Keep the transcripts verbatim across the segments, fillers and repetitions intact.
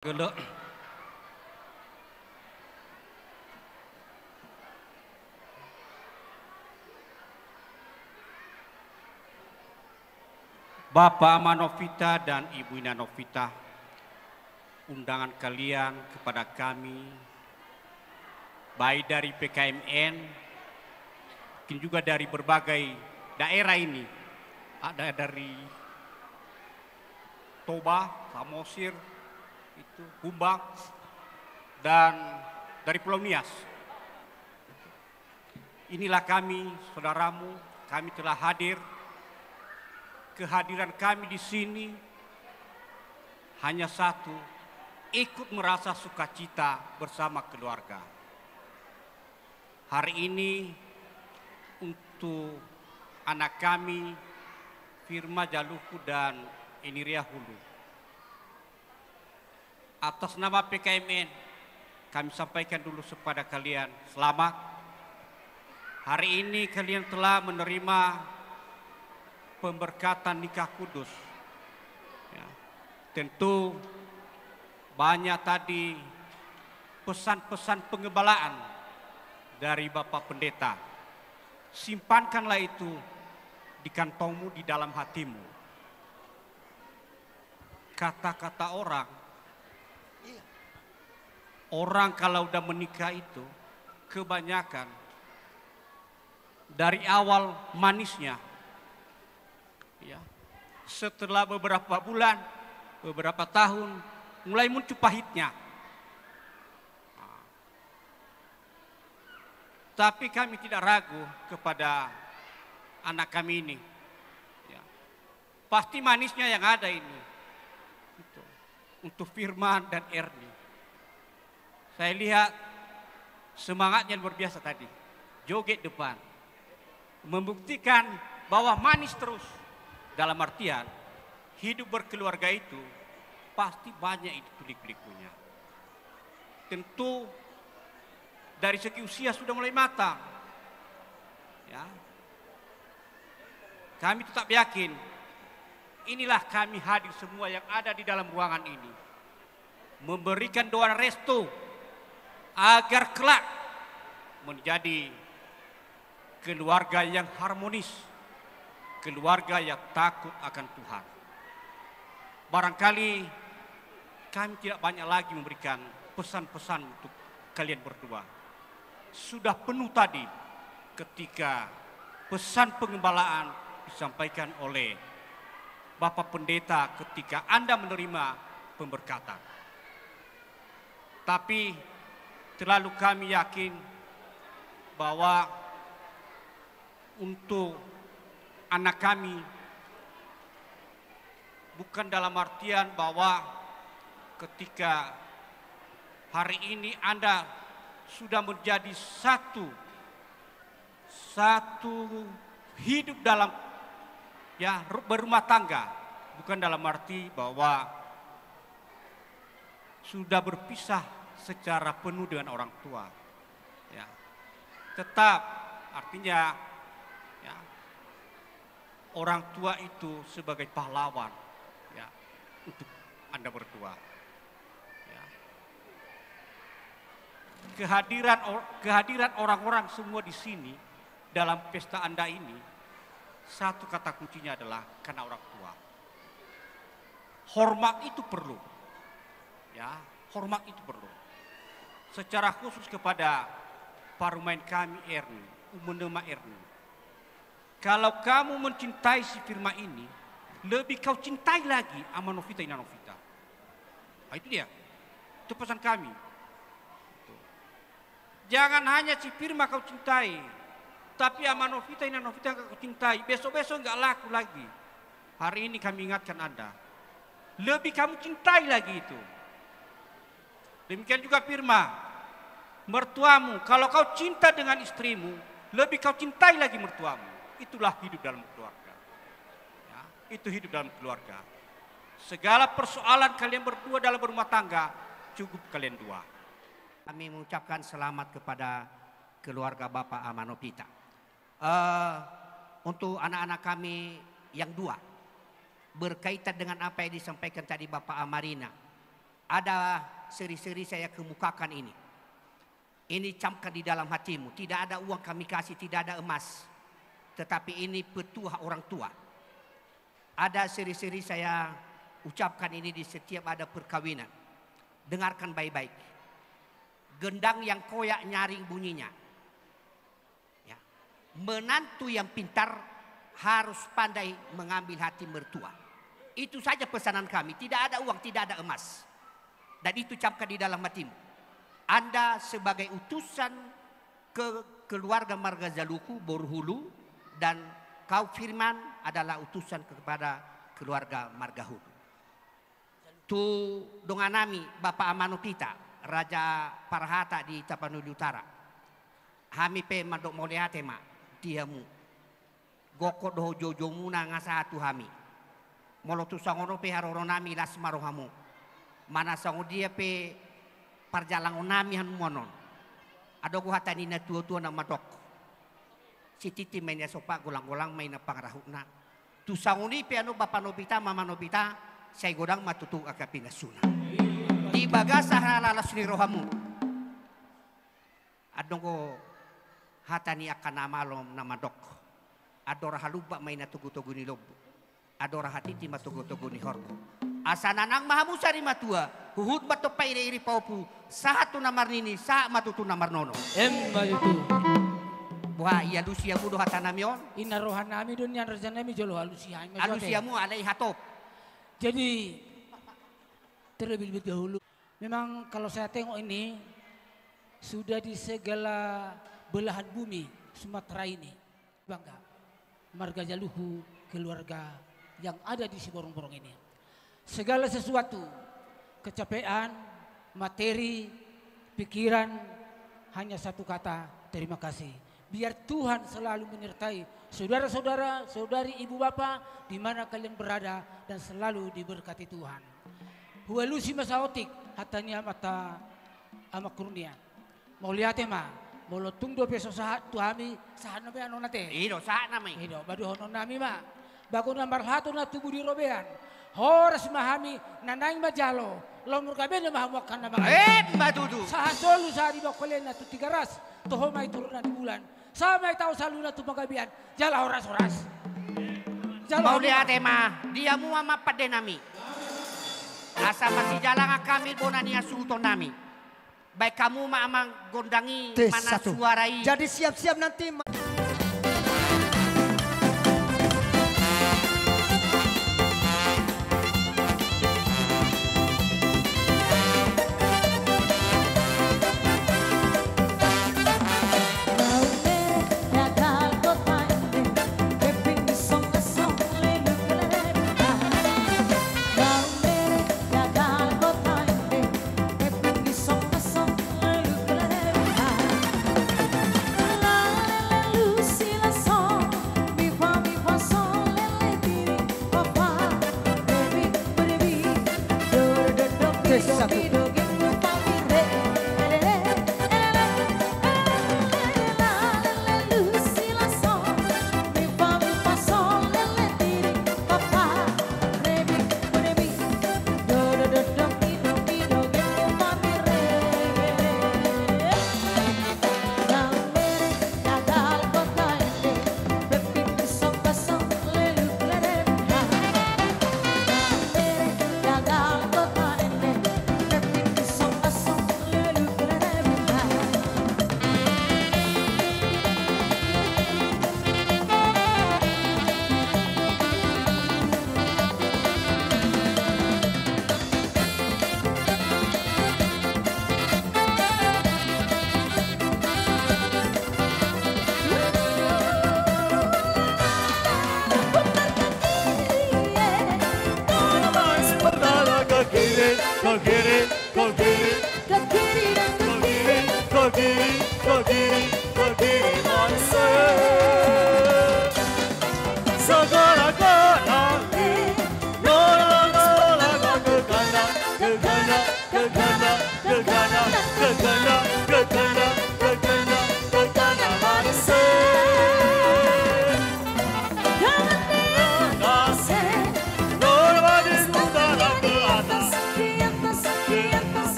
Gelo. Bapa Ama Novita dan Ibu Ina Novita, undangan kalian kepada kami, baik dari P K M N, mungkin juga dari berbagai daerah ini, ada dari Toba, Samosir, itu Humbang, dan dari Pulau Nias. Inilah kami, saudaramu, kami telah hadir. Kehadiran kami di sini hanya satu, ikut merasa sukacita bersama keluarga. Hari ini untuk anak kami, Firma Jaluku dan Iniria Hulu. Atas nama P K M N, kami sampaikan dulu kepada kalian, selamat. Hari ini kalian telah menerima pemberkatan nikah kudus. Ya. Tentu banyak tadi pesan-pesan penggembalaan dari Bapak Pendeta. Simpankanlah itu di kantongmu, di dalam hatimu. Kata-kata orang, orang kalau udah menikah itu kebanyakan dari awal manisnya, ya, setelah beberapa bulan, beberapa tahun, mulai muncul pahitnya. Tapi kami tidak ragu kepada anak kami ini. Ya. Pasti manisnya yang ada ini. Itu. Untuk Firman dan Erni. Saya lihat semangatnya luar biasa tadi. Joget depan. Membuktikan bahwa manis terus. Dalam artian, hidup berkeluarga itu pasti banyak itu liku-likunya. Tentu dari segi usia sudah mulai matang. Ya. Kami tetap yakin, inilah kami hadir semua yang ada di dalam ruangan ini, memberikan doa restu agar kelak menjadi keluarga yang harmonis, keluarga yang takut akan Tuhan. Barangkali kami tidak banyak lagi memberikan pesan-pesan untuk kalian berdua. Sudah penuh tadi ketika pesan penggembalaan disampaikan oleh Bapak Pendeta ketika Anda menerima pemberkatan. Tapi terlalu kami yakin bahwa untuk anak kami, bukan dalam artian bahwa ketika hari ini Anda sudah menjadi satu, satu hidup dalam, ya, ru-, berumah tangga, bukan dalam arti bahwa sudah berpisah secara penuh dengan orang tua. Ya. Tetap, artinya, ya, orang tua itu sebagai pahlawan, ya, untuk Anda berdua. Ya. Kehadiran or-, kehadiran orang-orang semua di sini dalam pesta Anda ini, satu kata kuncinya adalah karena orang tua. Hormat itu perlu. Ya, hormat itu perlu. Secara khusus kepada parumaen kami Erni, Umenema Erni. Kalau kamu mencintai si Firma ini, lebih kau cintai lagi Ama Novita, Ina Novita. Nah, itu dia. Itu pesan kami. Jangan hanya si Firma kau cintai, tapi Ama Novita, Ina Novita nggak kau cintai, besok-besok nggak laku lagi. Hari ini kami ingatkan Anda, lebih kamu cintai lagi itu. Demikian juga Firma, mertuamu, kalau kau cinta dengan istrimu, lebih kau cintai lagi mertuamu. Itulah hidup dalam keluarga. Ya, itu hidup dalam keluarga. Segala persoalan kalian berdua dalam berumah tangga, cukup kalian dua. Kami mengucapkan selamat kepada keluarga Bapak Ama Novita. Eh, untuk anak-anak kami yang dua, berkaitan dengan apa yang disampaikan tadi Bapak Amarina, Ada seri-seri saya kemukakan ini. Ini camkan di dalam hatimu. Tidak ada uang kami kasih, tidak ada emas. Tetapi ini petuah orang tua. Ada seri-seri saya ucapkan ini di setiap ada perkawinan. Dengarkan baik-baik. Gendang yang koyak nyaring bunyinya. Ya. Menantu yang pintar harus pandai mengambil hati mertua. Itu saja pesanan kami. Tidak ada uang, tidak ada emas. Dan itu camkan di dalam hatimu. Anda sebagai utusan ke keluarga marga Jaluku, Boruhulu, dan kau Firman adalah utusan kepada keluarga marga Hulu. Tu donganami, Bapa Amanopita, Raja Parhata di Tapanuli Utara. Hami pe mandok mauliate ma di hamu. Gokhon dohot joujoumuna nga sahat tu hami. Molo tung songon on pe haroronami, las ma rohamu. Manang songon dia pe parjalangonami hamu on. Adong do hata ni na tua-tua na mandok. Sititi ma i na sompa, golang-golang ma i na pangarahutna. Tung songon i pe annon Bapa Nopita, Mama Nopita, sai godang ma tutu angka pinasuna. Di bagasan halalas ni rohamu. Adong do hata ni angka na malo na mandok. Andor halumba ma i na togu-togu ni lombu. Andor hatiti ma togu-togu ni horbo. Asa nanang ma hamu sari matua, huhut ma tompa iri-iri paopu, sahat tu na marnini, sahat ma tutu na marnono. Emma tutu. Boha, ialusi hamu do hatanami on? Inna rohanami do nian rajanami jolo alusi hami ma. Alusi hamu alai hatop. Jadi, terlebih-lebih dahulu. Memang kalau saya tengok ini, sudah di segala belahan bumi Sumatera ini, bangga marga Jaluku, keluarga yang ada di Siborong-borong ini. Segala sesuatu, kecapean, materi, pikiran, hanya satu kata, terima kasih. Biar Tuhan selalu menyertai saudara-saudara, saudari, ibu, bapa, di mana kalian berada, dan selalu diberkati Tuhan. Hualusi ma saotik hata ni amanta Ama Kurnia. Mauliate ma, molo tung dope so sahat tu hami, sahat nama i annon ate. I do, sahat nama i. I do, ba dohononnami ma. Bagona marhato na tubu di robean. Horas ma hami, na naeng manjalo, laho margabe nama hamu angka na mangae. Emma tutu. Sahat solu sahat di bangkulen na tu Tigaras, toho ma i turunan ni bulan. Sahat ma i taon saluhutna tu panggabean. Jala horas-horas. Jala horas. Mauliate ma, di hamu amang pandenami. Asa masijalangan hami bona ni hasuhutonnami. Baen hamu ma amang gondang i, mana suara i. Jadi siap-siap nanti.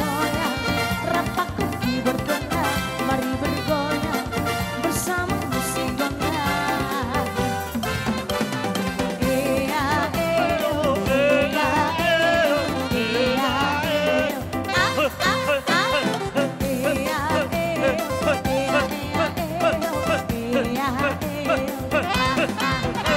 Goyang, rap aku keyboard dondang, mari bergoyang bersama musik dondang. Ea, eo, ea, eo, ea, eo. Ah, ah, ah. Ea, eo, ea, ea, eo, ea, eo. Ah, ah, ah.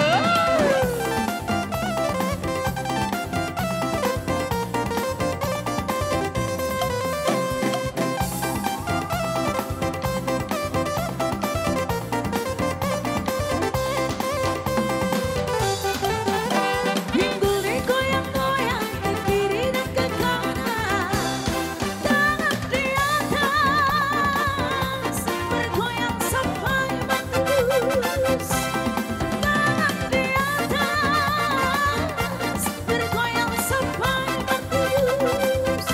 Pinggul digoyang-goyang, ke kiri dan ke kanan. Tangan di atas, bergoyang sampai matulus. Tangan di atas, bergoyang sampai matulus.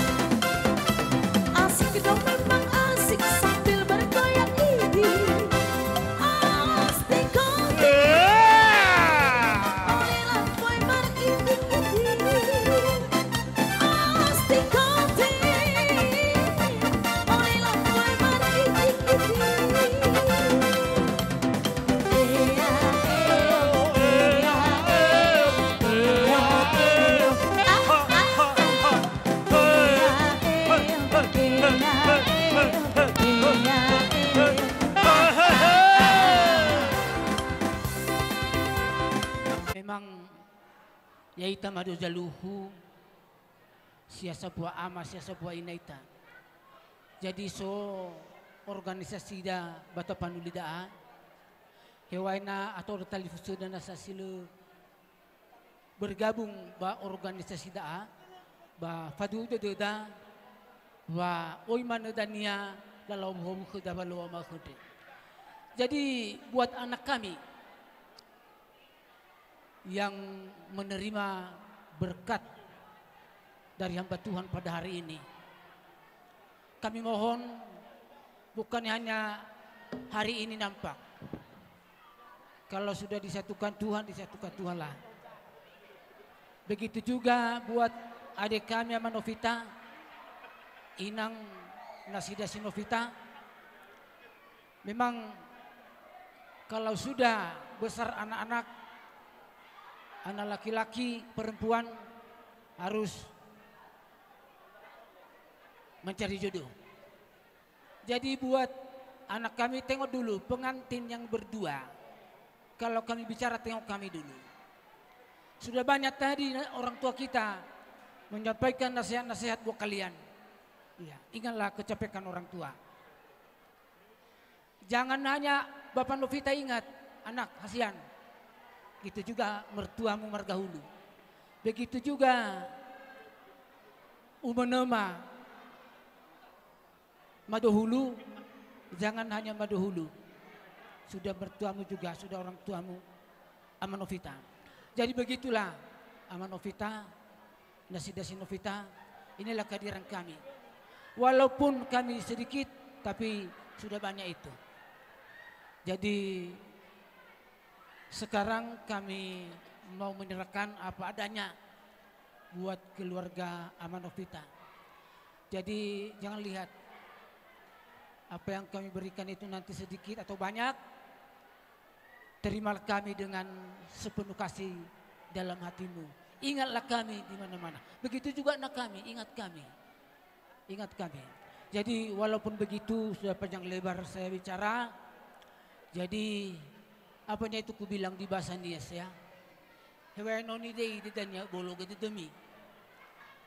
Asik dong, memang asik sambil bergoyang ini. Asik dong. Ea! Oi lampu marinding-inding. Asik dong. Oi lampu marinding-inding. Ea, eo, ea, eo, ea, eo. Ah, ah, ah. Memang ya ita ma do jaluhu, sian saboa ama, sian saboa ina ita. Jadi so organisasi da ba tapanuli da, hewaina atau da talifusida na sasilo bergabung ba organisasi da, ba padu da da, ba oi ma na da nia lalaom homu ke da ba loa ma ke de. Jadi buat anak kami yang menerima berkat dari hamba Tuhan pada hari ini, kami mohon bukan hanya hari ini nampak. Kalau sudah disatukan Tuhan, disatukan Tuhanlah. Begitu juga buat adik kami Ama Novita, inang nasida si Novita. Memang kalau sudah besar anak-anak, anak laki-laki, perempuan harus mencari jodoh. Jadi buat anak kami, tengok dulu pengantin yang berdua. Kalau kami bicara, tengok kami dulu. Sudah banyak tadi orang tua kita menyampaikan nasihat-nasihat buat kalian. Ya, ingatlah kecapekan orang tua. Jangan hanya Bapak Novita ingat, anak, hasian. Gitu juga mertuamu marga Hulu. Begitu juga umanama Madohulu, jangan hanya Madohulu. Sudah mertuamu juga, sudah orang tuamu, Ama Novita. Jadi begitulah, Ama Novita, nasida si Novita, inilah kehadiran kami. Walaupun kami sedikit, tapi sudah banyak itu. Jadi sekarang kami mau menyerahkan apa adanya buat keluarga Ama Novita. Jadi jangan lihat apa yang kami berikan itu nanti sedikit atau banyak, terimalah kami dengan sepenuh kasih dalam hatimu. Ingatlah kami di mana-mana. Begitu juga anak kami, ingat kami. Ingat kami. Jadi walaupun begitu, sudah panjang lebar saya bicara. Jadi apa nya itu kubilang di bahasa Nias ya. Hewae noni dei di dania bolo gede demi.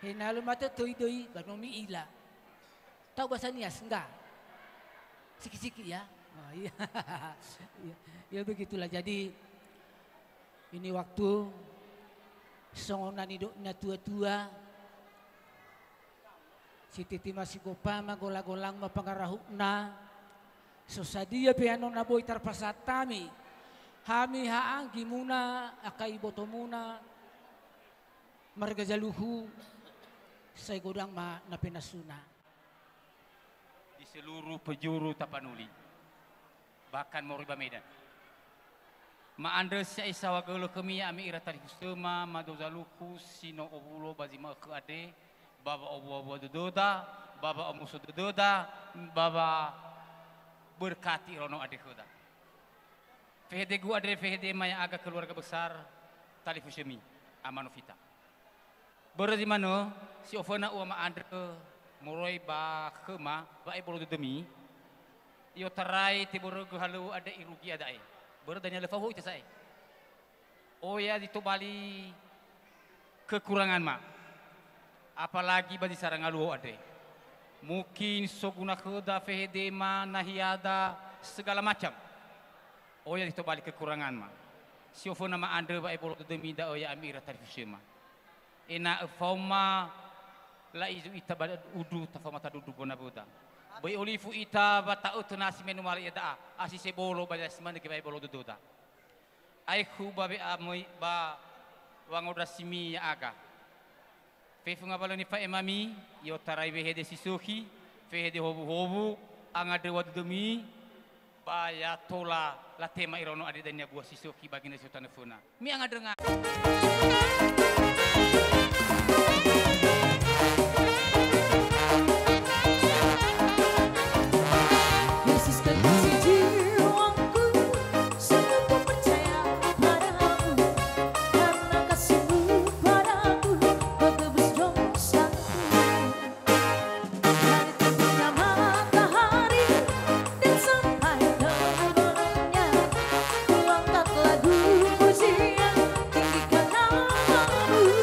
Hena lu mata toi doi banomi ila. Tahu bahasa Nias enggak? Sikit-sikit ya. Oh, iya. Ya, ya begitulah. Jadi ini waktu songon na nidok na tua-tua. Sititi ma sigompa ma golang-golang ma pangarahutna. So sadia pe annon na boi tarpasahat hami, hami haanggimuna, angka ibotomuna, marga Jaluhu, sai godang ma na pinasuna. Di seluruh penjuru Tapanuli, bahkan Moriba Medan. Maandre sian i saoa golok hami, ami ira tarihus tema, Mado Jaluhu, Sino Obulo, Baji Maeke Ade, Baba Obu-obu Dododa, Baba, omusda dohonon, Baba, berkati rono ade hoda. Fehede gu ade, fehede ma i, aga keluarga besar Talifusemi, Ama Novita. Boru di mano, si Ovena ua ma Andre, moroi ba hema, ba e bolo dodomi. Io tarai ti boru gu halu ade i rugi adae. Boru Daniel Fauho ita sae. Oya ditobali kekurangan ma. Apalagi ba di Sarangaluo ade. Mungkin so guna hoda fehede ma na hiada segala macam. Oya ditobali kekurangan ma. Si Ovena ma Andre ba e bolo dodomi da oya ami ira Talifusema. Ena efaon ma la izu ita ba udu tafaon ma tadudu bona boda. Ba i olifu ita ba taut na si menu mali eda a, asi se bolo ba jas mani ke ba e bolo dododa. Ai hu ba be amoi ba wangoda simi ya aga. Fefu nga balo ni fa emami, io tarai fehede sisohi, fehede hobu-hobu, anga dewa dodomi, ba ya tola latema irono ade dania buah sisohi bagina sotana funa. Mi anga denga. Yesus kekasih jiwaku, sungguh ku percaya padamu, karena kasih-Mu padaku, kau tebus dosaku. Dari terbitnya matahari dan sampai tenggelamnya, ku angkat lagu pujian, tinggikan nama-Mu.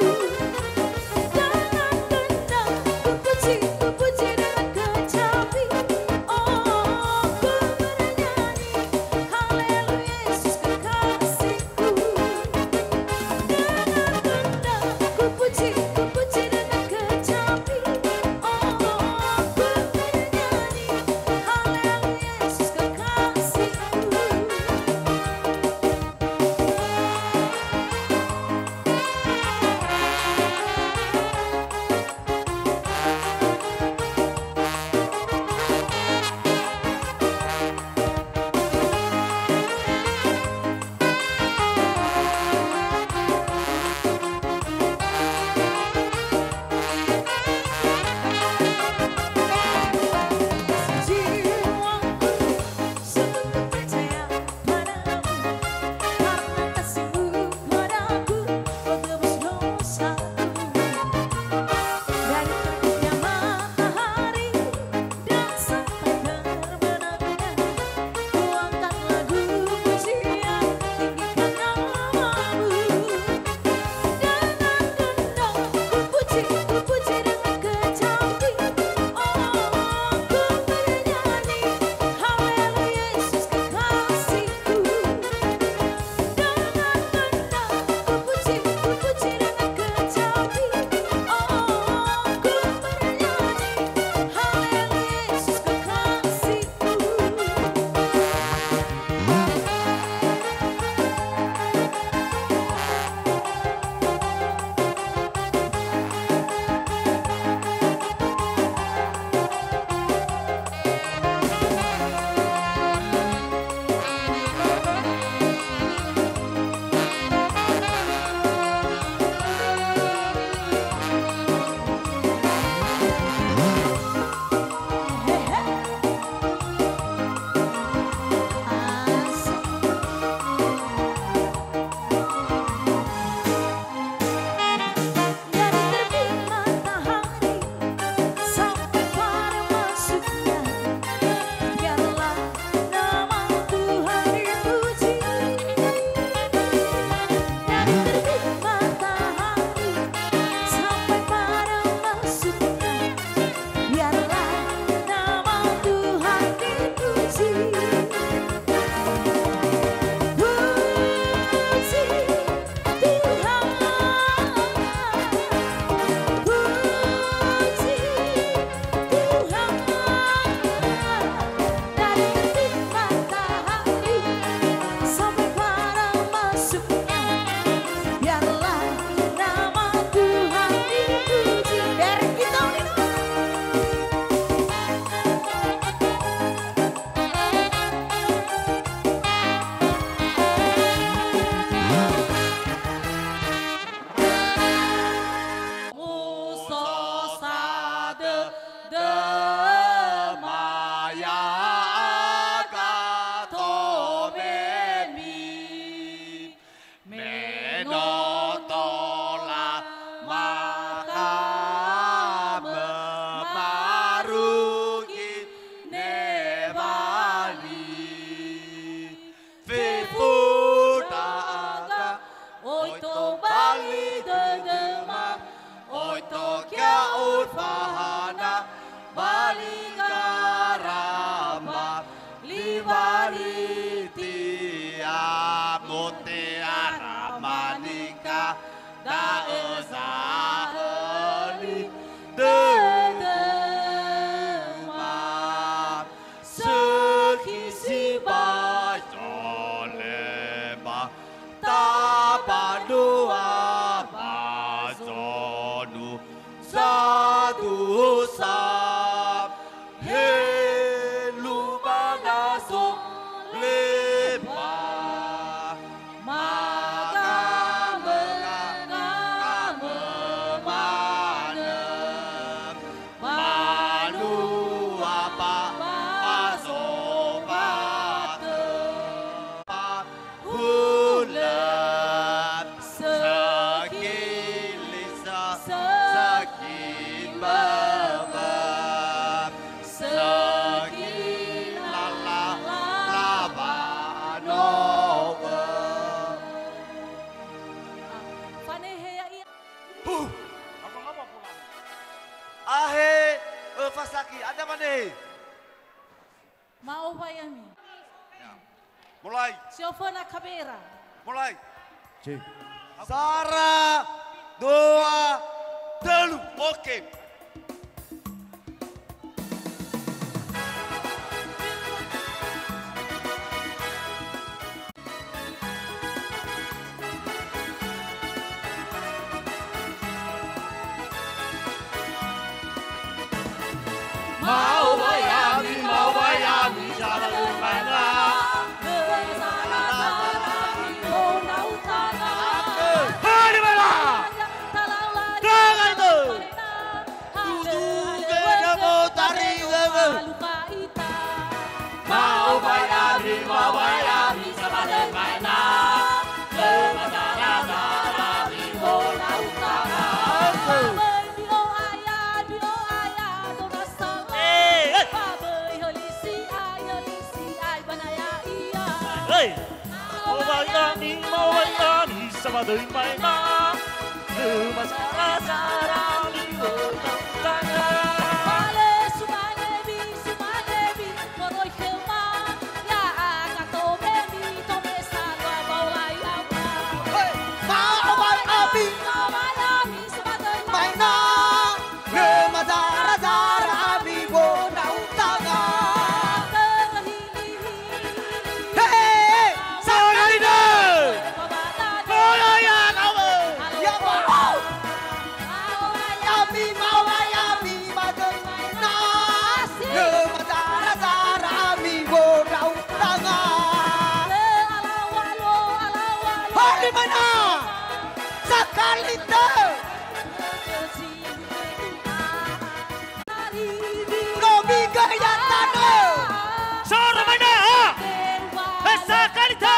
Saki, ada mana? Mau bayami. Mulai. Siapa nak kamera? Mulai. Cek. Sara, dua, tolu. Oke. Mau bayami, mau bayami, sara umana. Harimana. Tangan tu. Tutu gede mau tarik. Mau bayami, mau bayami, sabada umana. Lema sara sara di bona utara. Eh, eh. Hei. Mau bayami, mau bayami, sabada umana. Lema sara sara di bona utara. Hei, mau bayami, mau bayami, sabada umana. Lema sara sara di bona utara. Hei, hei, hei, sakali do. Olo, ya, kau. Ya, mau. Mau bayami, mau bayami, sabada umana. Lema sara sara di bona utara. Harimana. Sakali do. Lobi gaya tano. Soro mana? Esa kalita.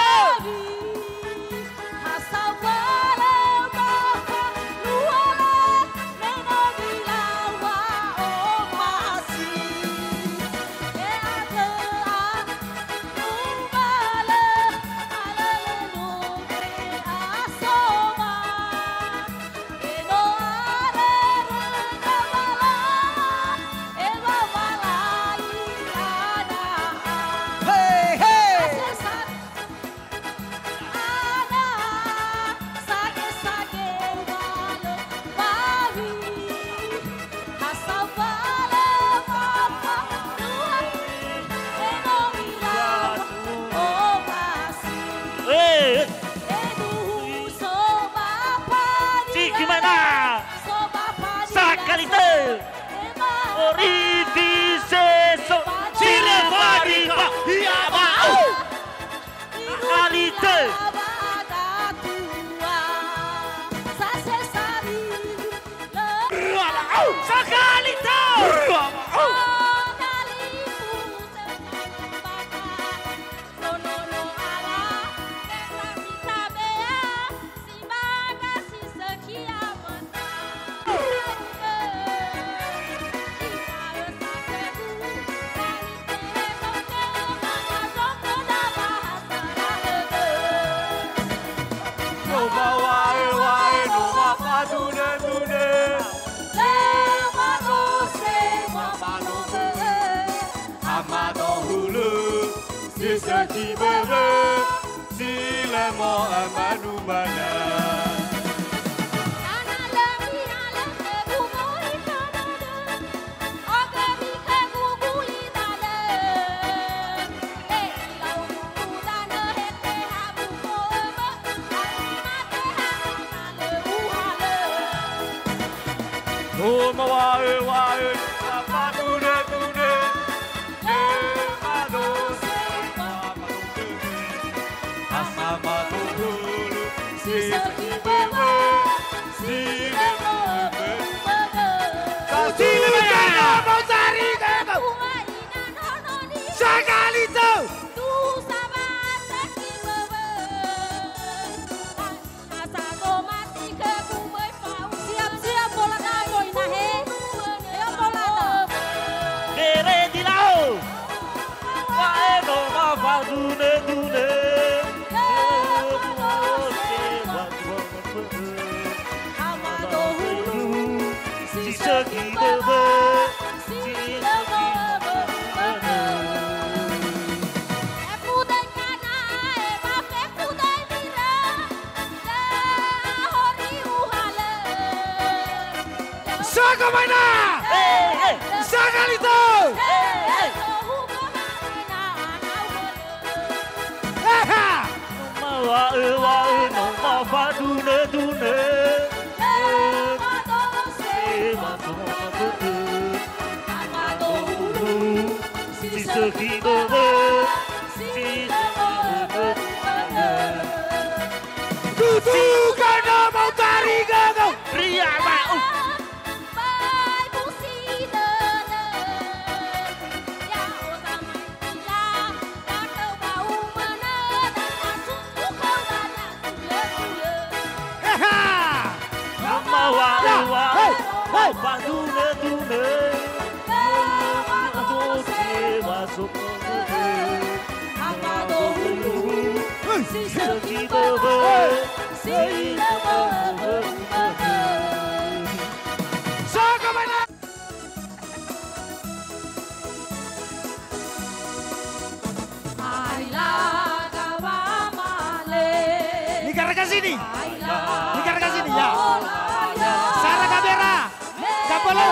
Eh. Siki mana? Sakali te. Ori di seso. Sire barika. Iya, mau. Sakali te. Sakali te. Siseki bebe, silemo amanu mana. Oma wae wae, apa tune tune, eh, mado se, apa tune, asa mado dulu, si seki bebe, si bebe. Kau sini bebe, mau cari ke kau. Sakali tu. Siap-siap bola dapoi, nah, he. Jago maena! Sahali tu! Aha! Tutu, karena mau tarik gagau. Ria mau. Heha! Hei, hei! Nigarga sini. Nigarga sini, ya. Sara kamera. Kapolo.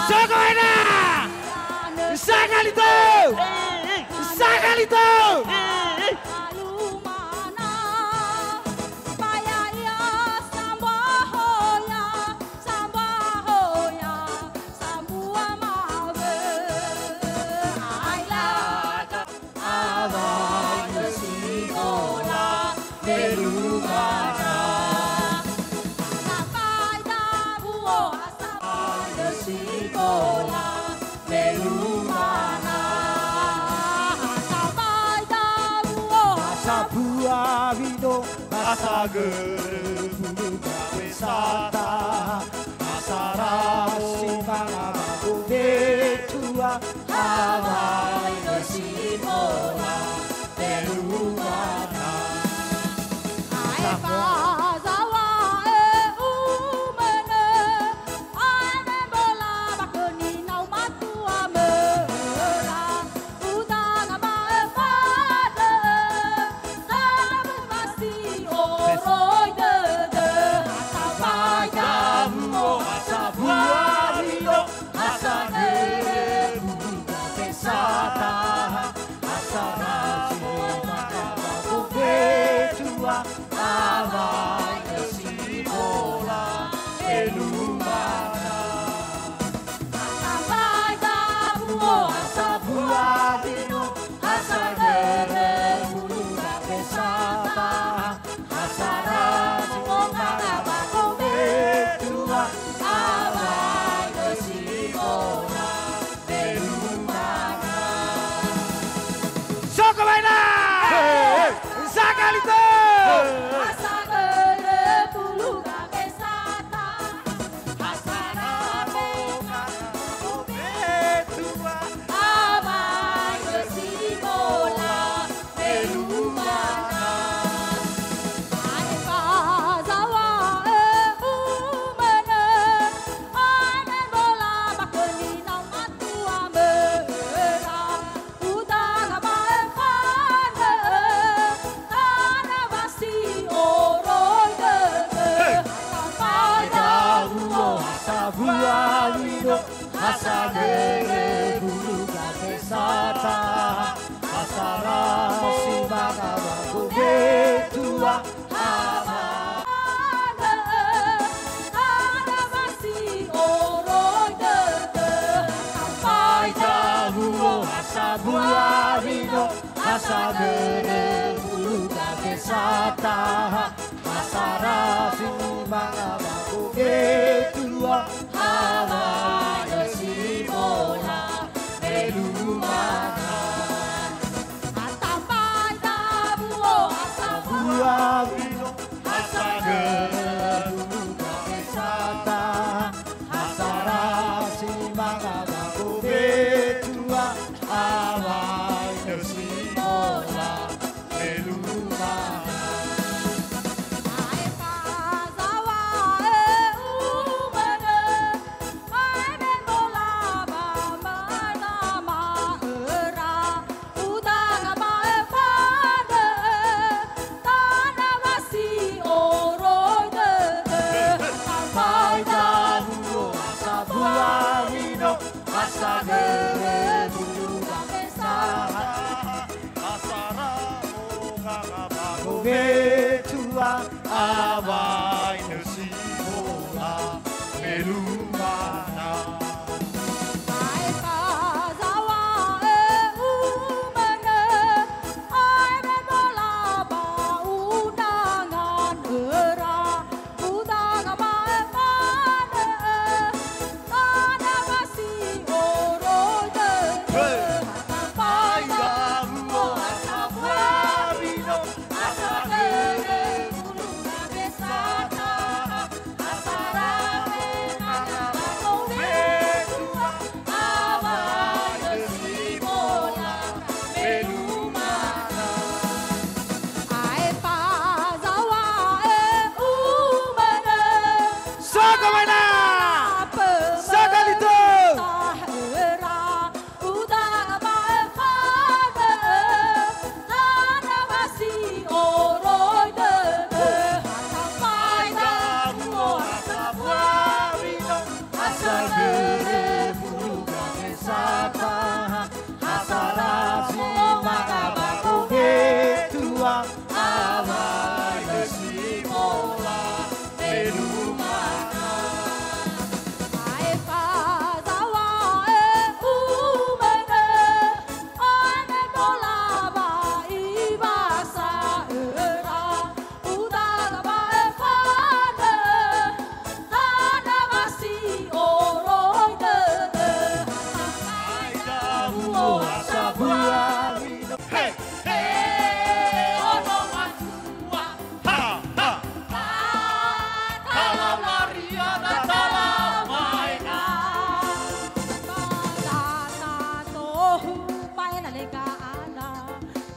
Jago maena! Sahali tu! Sahali tu! Asa buari do asa gerbulu gabe sata, asa rasi mangabaku betua. Awai do si bola perumana. Ae pajawa e umene, ae membola bakeni nau matua mela. Udang ma e pade, sabe masi oroi dede. Asa gere bulu gabe sata, asa ra simanga manggobe tua, ama. Ada masioroi dede. Paita buo asa buari do, asa gere bulu gabe sata, asa ra simanga manggobe tua, ama Ina Simola, melu mangan. Asa paita buo asa buari do, asa gere bulu gabe sata, asa ra simanga manggobe tua, ama Ina Simola, melu mangan. Ae pasaua e umana, ae membola ba mana ma era, udang ba e pade, tanda masioroi dede. Paita buo asa buari do, asa gere bulu gabe sata, asa ra simanga manggobe tua, ama Ina Simola, melu mangan. Ae pasaua e umana, ae membola ba undangan era, udang ba e pade, tanda masioroi dede. Hei. Paita buo asa buari do, asa gere bulu gabe sata, asa ra simanga manggobe tua, ama Ina Simola, melu mangan. Ae pasaua e umana, saga ma ina, saga litu. Era, udang ba e pade, tanda masioroi dede. Asa paita buo asa buari do, asa gere bulu gabe sata, asa ra simanga manggobe tua, ama Ina Simola, melu mangan. Ae pasaua e umana, ae membola ba ibasa era, udang ba e pade, tanda masioroi dede. Paita buo asa buari do. Hei, hei, ono matua. Ha, ha. Tala maria da tala maena. Tala tohu maena lega ana.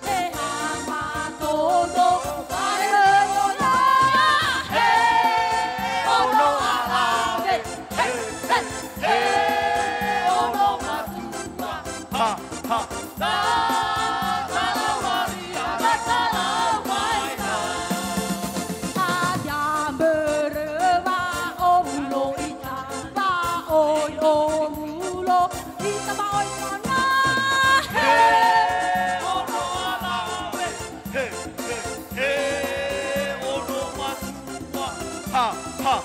He, ha, ma, to, do, maena lega. He, ono alabe. He, he, he, ono matua. Ha, ha. Da, da, da, Maria, da, da, da, Maria. Adian berema, o mulo ita, ba oi, o mulo ita, ba oi, mana. He, ono alabe. He, he, he, ono matua. Ha, ha.